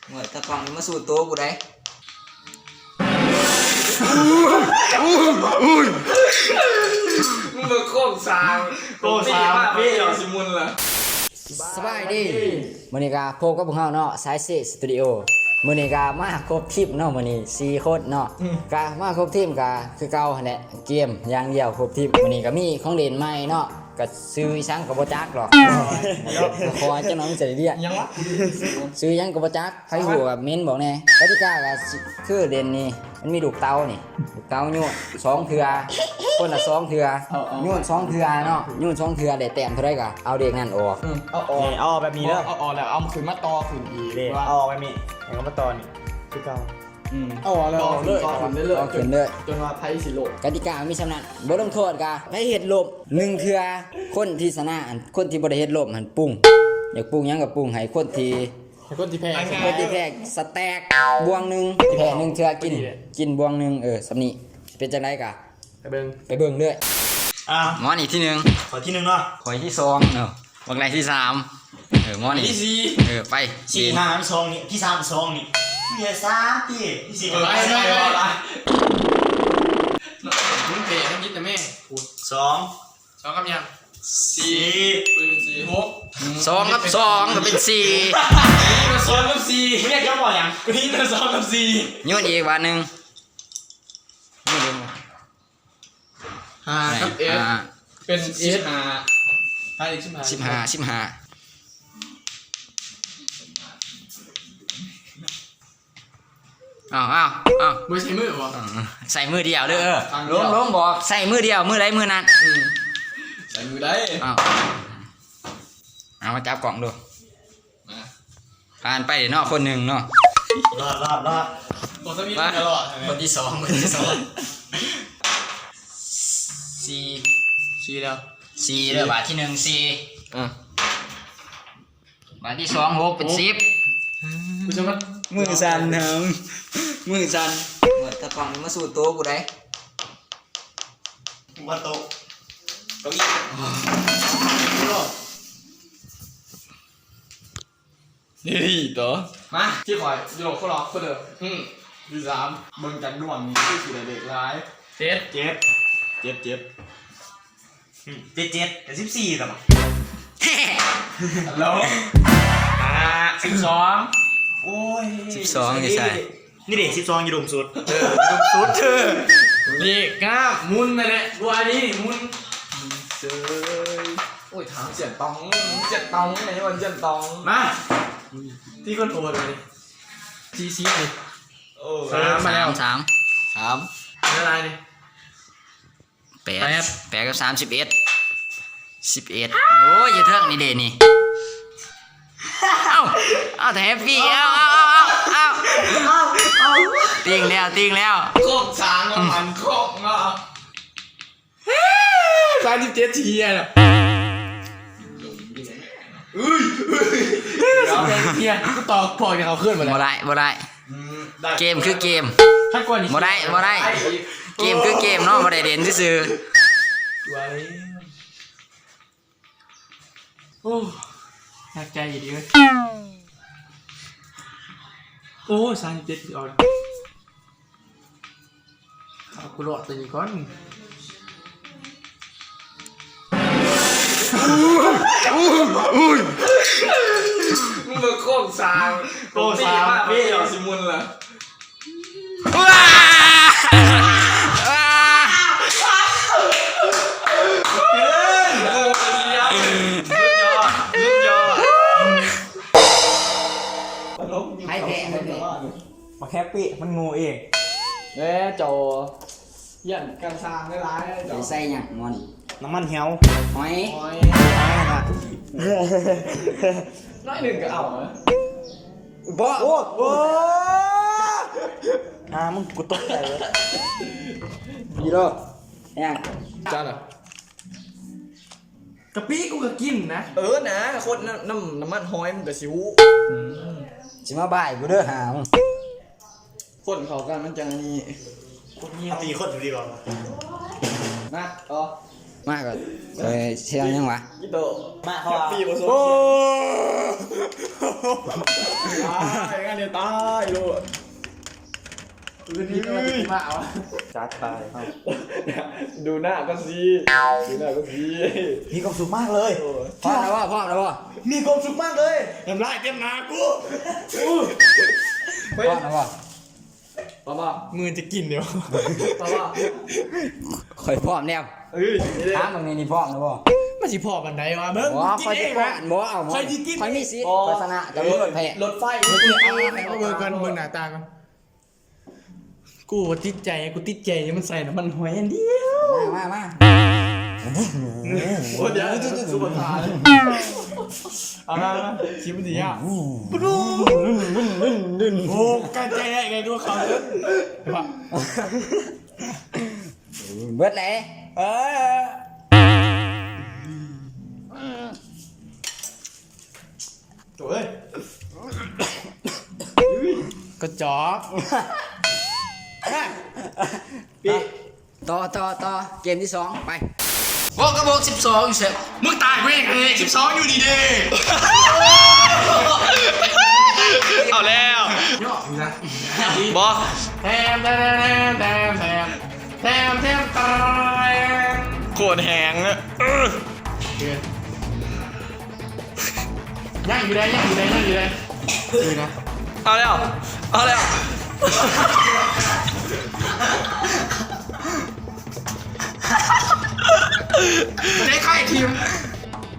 ໂອ້ຍ ຕາກ້ອງນີ້ມາສູ້ໂຕກູໄດ໋. ມຶງເບິ່ງໂຄງສ້າງ ໂຄງສ້າງ ເປັນຫຍັງຊິໝຸ່ນລະ. ສະບາຍດີ ມື້ນີ້ກະພົບກັບພວກເຮົາເນາະ ສາຍເຊສະຕູດິໂອ. ມື້ນີ້ກະມາຄົບທີມເນາະ ມື້ນີ້ສີ່ຄົນເນາະ ອືມ ກະມາຄົບທີມ ກະຄືເກົ່າຫັ້ນແຫຼະ ເກມຢ່າງດຽວຄົບທີມ. ມື້ນີ້ກະມີຂອງຫຼິ້ນໃໝ່ເນາະ ກະຊື່ອີ່ສັງກະບໍ່ຈັກດອກ ຂໍຈັກໜ່ອຍຈະໄດ້ລຽກ ຫຍັງວະ ຊື່ຫຍັງກະບໍ່ຈັກ ໃຜຮູ້ກະເມັ້ນບອກແດ່. ກະຕິກາກະຄືຫຼິ້ນນີ້ ມັນມີລູກເຕົ່ານີ້ ລູກເຕົ່າໂຍນສອງເທື່ອ ຄົນລະສອງເທື່ອ ໂຍນສອງເທື່ອເນາະ ໂຍນສອງເທື່ອ ໄດ້ແຕ້ມເທົ່າໃດກະເອົາເລກນັ້ນອອກ. ອືມ ເອົາອອກ ເອົາອອກແບບນີ້ເດີ ເອົາອອກແລ້ວເອົາຂຶ້ນມາຕໍ່ຂຶ້ນອີກ ເອົາອອກແບບນີ້ ແລ້ວກະມາຕໍ່ນີ້ຄືເກົ່າ. ອືມ ເອົາອອກແລ້ວຕໍ່ຂຶ້ນເລື້ອຍໆ ຕໍ່ຂຶ້ນເລື້ອຍໆ ຈົນ ຈົນວ່າໃຜຊິລົ້ມ. ກະຕິກາມີສ່ຳນັ້ນ ບົດລົງໂທດກະໃຜເຮັດລົ້ມໜຶ່ງເທື່ອ ຄົນທີ່ຊະນະ ອັນ ຄົນທີ່ບໍ່ໄດ້ເຮັດລົ້ມຫັ້ນປຸງ ຢາກປຸງຫຍັງກະປຸງໃຫ້ຄົນທີ່ ໃຫ້ຄົນທີ່ແພ້ ໃຫ້ຄົນທີ່ແພ້ສະແຕັກບວງໜຶ່ງ ແພ້ໜຶ່ງເທື່ອກິນ ກິນບວງໜຶ່ງ. ເອີ ສ່ຳນີ້ ຊິເປັນຈັ່ງໃດກະໄປເບິ່ງ ໄປເບິ່ງເລີຍ. ອ່າ ໝໍນີ້ທີໜຶ່ງ ຂ້ອຍທີໜຶ່ງເນາະ ຂ້ອຍທີສອງເນາະ ບັກໄລທີສາມ. ເອີ ໝໍນີ້ທີສີ່ ເອີ ໄປ ສີ່ ຫ້າ ສອງນີ້ ທີສາມສອງນີ້ ເຫລືອສາມຕິ ທີສີ່ ໄປ ໄປ ໄປ ໄປ. ມຶງເຕະມັນຜິດນະແມ່ ສອງ ສອງກັບຫຍັງ ສີ່ ເປັນສີ່ ຫົກ ສອງກັບສອງກະເປັນສີ່ ສອງກັບສີ່ ເປັນຫຍັງ ສອງກັບສີ່ ໂຍນອີກບາດໜຶ່ງ ຫ້າກັບເອັດ ເປັນສິບຫ້າ ຫ້າອີກສິບຫ້າ ສິບຫ້າ ສິບຫ້າ. ເອົາ ເອົາ ເອົາ ບໍ່ໃຊ້ມືບໍ່ ເອີ ໃຊ້ມືດຽວເດີ. ເອີ ລົງ ລົງບອກໃຊ້ມືດຽວ ມືໃດມືນັ້ນ. ອືມ ໃຊ້ມືໃດ. ເອົາ ເອົາມາຈັບກ້ອງດູ ມາ ຜ່ານໄປເນາະ ຄົນໜຶ່ງເນາະ ລອດ ລອດ ລອດ ຄົນທີສອງ ຄົນທີສອງ ສີ່ ສີ່ແລ້ວ ສີ່ເດີ ບາດທີໜຶ່ງ ສີ່ ອ່າ ບາດທີສອງ ຫົກ ເປັນສິບ. ກູຈະມາ ມືສັ່ນນຳ ມືສັ່ນ. ໂອ້ຍ ຕາກ້ອງນີ້ມາສູ້ໂຕກູໄດ໋ ບໍ່ໂຕະ ເກົ້າອີ. ນີ້ຕໍ່ ມາ ທີ່ຂ້ອຍຢູ່ໂລກຄົນລະຄົນເດີ. ອືມ ທີສາມ ເບິ່ງຈາກດວງນີ້ຄືຊິໄດ້ເລກຫຼາຍ ເຈັດ ເຈັດ ເຈັດ ເຈັດ. ອືມ ເຈັດ ເຈັດ ກະສິບສີ່ຊະບໍ ໂລ ຫ້າ ສິບສອງ. ໂອ້ຍ ສິບສອງຢູ່ໃສ? ນີ້ເດ ສິບສອງຢູ່ລຸ່ມສຸດ ເອີ ຢູ່ລຸ່ມສຸດ ເອີ ເລກງາມ ໝຸນນັ້ນແຫຼະ ບໍ່ອັນນີ້ໝຸນ ໝຸນເສີຍ. ໂອ້ຍ ຖາມຈຽນຕອງ ຈຽນຕອງ ໃນວັນຈຽນຕອງ ມາ ທີ່ຄົນໂອດມານີ້ ສີ່ສິບນີ້ ໂອ້ ສາມມາແລ້ວ ສາມ ສາມ ເທົ່າໃດນີ້? ແປດ ແປດ ແປດກັບສາມ ສິບເອັດ ສິບເອັດ. ໂອ້ຍ ຢູ່ເທິງນີ້ເດນີ້ ເອົ້າ ເອົາ ແຮບປີ້ ເອົາ ເອົາ ຕິ່ງແລ້ວ ຕິ່ງແລ້ວ ໂຄກສາງຂອງມັນ ໂຄກເນາະ ສາມສິບເຈັດ ທີ່ເຫຍແລ້ວ ເຮີ້ຍ ເຮີ້ຍ ເຫຍ ກູຕອກພວກທີ່ເຂົາຂຶ້ນໝົດແລ້ວ ບໍ່ໄດ້ ບໍ່ໄດ້. ອືມ ເກມຄືເກມ ຄັນກວ່ານີ້ ບໍ່ໄດ້ ບໍ່ໄດ້ ເກມຄືເກມເນາະ ບໍ່ໄດ້ເຫຼັ້ນຊື່ໆ. ໂອ້ ໜັກໃຈອີ່ຫຼີເວີຍ ໂອ້ ສາມສິບເຈັດ ຊິອອກແລ້ວ ເອົາ ກູລອດໂຕນີ້ກ່ອນ. ມຶງເບິ່ງໂຄງສ້າງ ໂຄງສ້າງ ເປັນຫຍັງຊິໝຸ່ນລະ. ວ້າ ວ້າ ສຸດຍອດ ສຸດຍອດ ໃຜແພ້ ໃຜແພ້? ບັກແຮບປີ້ມັນໂງ່ເອງ. ແລະເຈົ້າຢ້ານການສ້າງຫຼາຍໆ ເຈົ້າໃສ່ຫຍັງໝໍນີ້? ນ້ຳມັນຫຽວ ຫອຍ ຫອຍ ໜ້ອຍໜຶ່ງກໍເອົານະ ບໍ່ ໂອ້ ໂອ້ ອ່າ ມຶງ ກູຕົກໃຈເວີຍ ດີເດີ ຫຍັງ ຈ້ານະ. ກະປິກູກະກິນນະ ເອີນະ ຄົນນ້ຳ ນ້ຳ ນ້ຳມັນຫອຍມັນກະຊິຮູ້ ອືມ ຊິມາບາຍກູເດີຫາ ຄົນເຂົ້າກັນມັນຈັ່ງອັນນີ້ ຄົນມີ ເອົາຕີຄົນດີກວ່າ ມາ ຕໍ່ ມາກໍ ເອີ ເຮັດຫຍັງວະ? ກິໂຕະ ມາເຂົາວ່າ ແຮບປີ້ບໍ່ສົມ ໂອ້ ຕາຍ ງານນີ້ຕາຍໂລດ. ຄືນີ້ກໍມາເອົາ ຈັດໄປເຮົາ ດູໜ້າກໍຊີ ດູໜ້າກໍຊີ ມີຄວາມສຸກມາກເລີຍ. ໂອ້ຍ ພ້ອມແລ້ວບໍ່? ພ້ອມແລ້ວບໍ່? ມີຄວາມສຸກມາກເລີຍ. ນ້ຳລາຍເຕັມໜ້າກູ. ພ້ອມແລ້ວບໍ່? ພ້ອມບໍ່? ມື້ຈະກິນດຽວ ພ້ອມບໍ່? ຂ້ອຍພ້ອມແລ້ວ. ເອີ ຖາມເບິ່ງນີ້ ນີ້ພ້ອມແລ້ວບໍ່? ມັນຊິພ້ອມປານໃດວະ? ເບິ່ງ ບໍ່ ກິນເອງ ຂ້ອຍຊິປ້ອນ ບໍ່ ເອົາ ຂ້ອຍຊິກິນ ຂ້ອຍມີສິດ ບໍ່ ຂ້ອຍຊະນະ ເຈົ້າມີລົດແພ້ ລົດໄຟ ເບິ່ງກ່ອນ ເບິ່ງໜ້າຕາກ່ອນ. ກູບໍ່ຕິດໃຈ ກູຕິດໃຈມັນໃສ່ນ້ຳມັນຫອຍອັນດຽວ. ມາ ມາ ມາ ໂອ້ ດຽວ ຊຸບປະທານ ເອົາມາ ມາ ຊິມັນຊິຍາກ. ໂອ້ ກັນໃຈໄດ້ໄງ ດູເຂົາ ເບິດແລ້ວ. ເອີ ໂອ້ຍ ກະຈອກ ປິດ ຕໍ່ ຕໍ່ ຕໍ່ ເກມທີສອງ ໄປ. ຫົກກັບຫົກ ສິບສອງ ຢູ່ໃສ? ມຶງຕາຍເວີຍ ສິບສອງ ຢູ່ນີ້ເດ້. ເອົາແລ້ວ ຍອກຢູ່ນະ ບໍ່ ແທມ ແທມ ແທມ ແທມ ແທມ ແທມ ແທມ ແທມ ໂຄດແຮງ ເອີ ຍັງຢູ່ໃດ ຍັງຢູ່ໃດ ຍັງຢູ່ໃດ ເອີນະ ເອົາແລ້ວ ເອົາແລ້ວ ໄດ້ໄຂ່ທີມ.